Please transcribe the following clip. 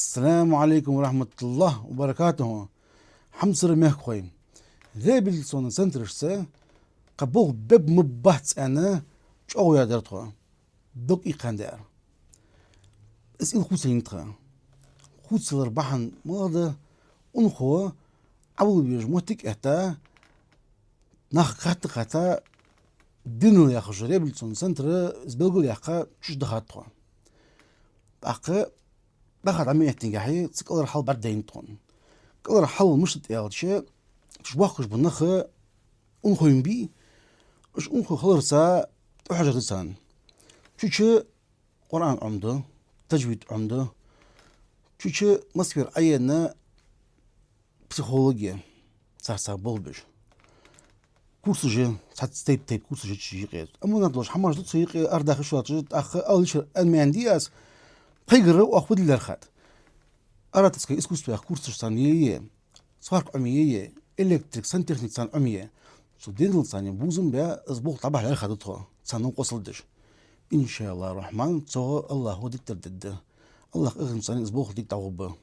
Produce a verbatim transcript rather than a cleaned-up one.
Ассаламу Ӏалайкум ва рахьматуллахӀи ва баракатухӀ. Хьамсара мехкахой. Реабилитационни центрашца кхы болх беб ма бац аьнна, чӀоагӀо яр тхо. Дог иккхандаь. Из ил хувцаеннай тха. Хувцалара бахьан малагӀа да? Унахо Ӏовала везаш моттиг этта, нах хатта-хатта, динал яхаш реабилитационни центр, из белгалъяьккха, чу дахад тхо. ТӀаккха даха дӀа ма эттингехьа, цу кӀалара хьал бӀаргадайнад тхона. КӀалара хьал мишта да аьлча, чу бохкаш ба нах, унахой ма бий, уж унахой хиларца тӀахьожар да царна. Чу-чу Къуръан Ӏомаду, таджвид Ӏомаду, чу-чу Москвера Ӏоенна психологи, царца болх беш. Курсаш я, цхьацца тайп-тайпара курсаш я чу юкъе. Амма нах долаш хӀамаш да цу юкъе, арадаха йиш йоацаш, тӀаккха алличар аьнна ма аьннадий аз, пхьегара оаха фу де лаьрхӀад. Ораторски искусство яха курсаш царна я, сварка Ӏомае, электрик, сантехник царна Ӏомае. Цу динал царна бувзам бе, из болх дӀабахьа лаьрхӀад тхо, царна къоастадеш. ИншааллахӀ рахьман, цох АллахӀа диттар дергда. АллахӀа къахетамца царна из болх дика дӀагӀоргба.